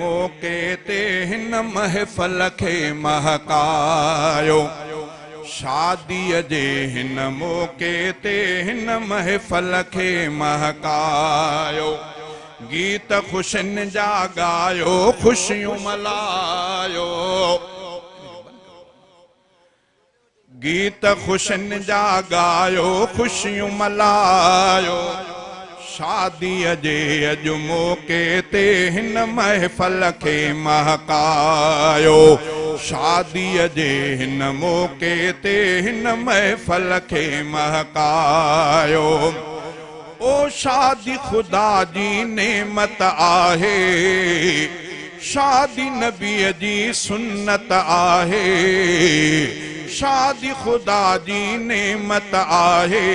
मौक़े ते हिन महफ़िल खे महकायो। शादीअ जे हिन मौक़े ते हिन महफ़िल खे महकायो। गीत ख़ुशियुनि जा ॻायो, ख़ुशियूं मल्हायो। गीत ख़ुशियुनि जा ॻायो, ख़ुशियूं मल्हायो। शादीअ जे अॼु मौक़े ते हिन महफ़िल खे महकायो। शादीअ जे हिन मौक़े ते हिन महफ़िल खे महकायो। ओ शादी ख़ुदा जी नेमत आहे, शादी नबीअ जी सुन्नत आहे। शादी ख़ुदा जी नेमत आहे,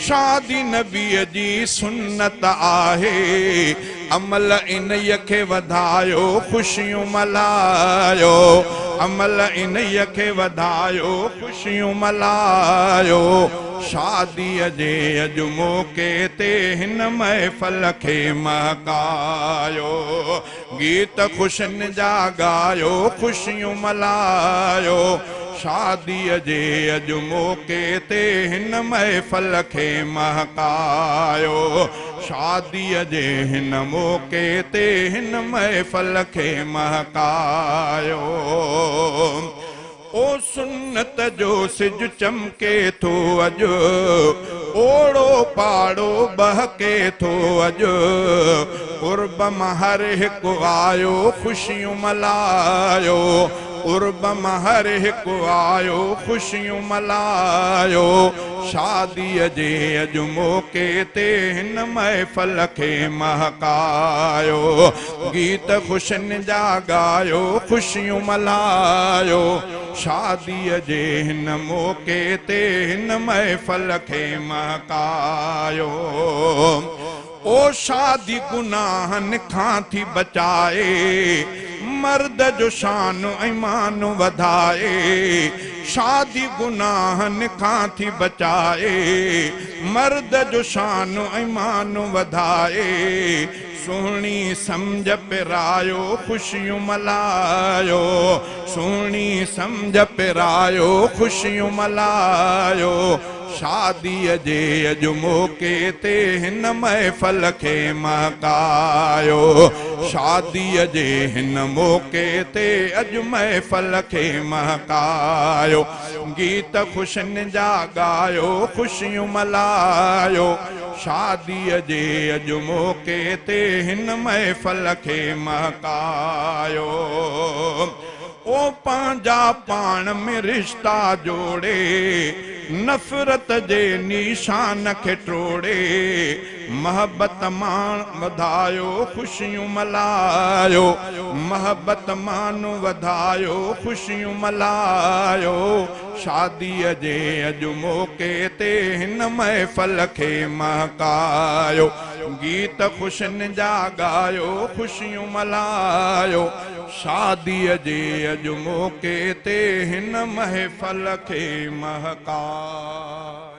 शादी नबीअ जी सुन्नत आहे। अमल इन्हीअ खे वधायो, ख़ुशियूं मल्हायो। अमल इन्हीअ खे वधायो, ख़ुशियूं मल्हायो। शादीअ जे अॼु मौक़े ते हिन महफ़िल खे महकायो। गीत ख़ुशियुनि जा ॻायो, ख़ुशियूं मल्हायो। शादीअ जे अॼु मौक़े ते हिन महफ़िल खे महकायो। शादीअ जे हिन मौक़े ते हिन महफ़िल खे महकायो। ओ सुन्नत जो सिज चमके थो अॼु, ओड़ो पाड़ो बहके थो अॼु। क़ुर्ब मां हर हिकु आयो, ख़ुशियूं मल्हायो। क़ुर्ब मां हर हिकु आयो, ख़ुशियूं मल्हायो। शादीअ जे अॼु मौक़े ते हिन महफ़िल खे महकायो। गीत ख़ुशियुनि जा ॻायो, ख़ुशियूं मल्हायो। शादीअ जे हिन मौक़े ते हिन महफ़िल खे महकायो। ओ शादी गुनाहनि खां थी बचाए, मर्द जो शान ऐं मान वधाए। शादी गुनाहनि खां थी बचाए, मर्द जो शान ऐं मान वधाए। सुहिणी सम्झ पिरायो, ख़ुशियूं मल्हायो। सुहिणी सम्झ पिरायो, ख़ुशियूं मल्हायो। शादीअ जे अॼु मौक़े ते हिन महफ़िल खे महकायो। शादीअ जे हिन मौक़े ते अॼु महफ़िल खे महकायो। गीत ख़ुशियुनि जा ॻायो, ख़ुशियूं मल्हायो। शादीअ जे अॼु मौक़े ते हिन महफ़िल खे महकायो। ओ पंहिंजा पाण में रिश्ता जोड़े, नफ़रत जे निशान खे टोड़े। मोहबत मान वधायो, ख़ुशियूं मल्हायो। मोहबत मान वधायो, ख़ुशियूं मल्हायो। शादीअ जे अॼु मौक़े ते हिन महफ़िल खे महकायो। गीत ख़ुशियुनि जा ॻायो, ख़ुशियूं मल्हायो। शादीअ जे अॼु मौक़े ते हिन महफ़िल खे महकायो।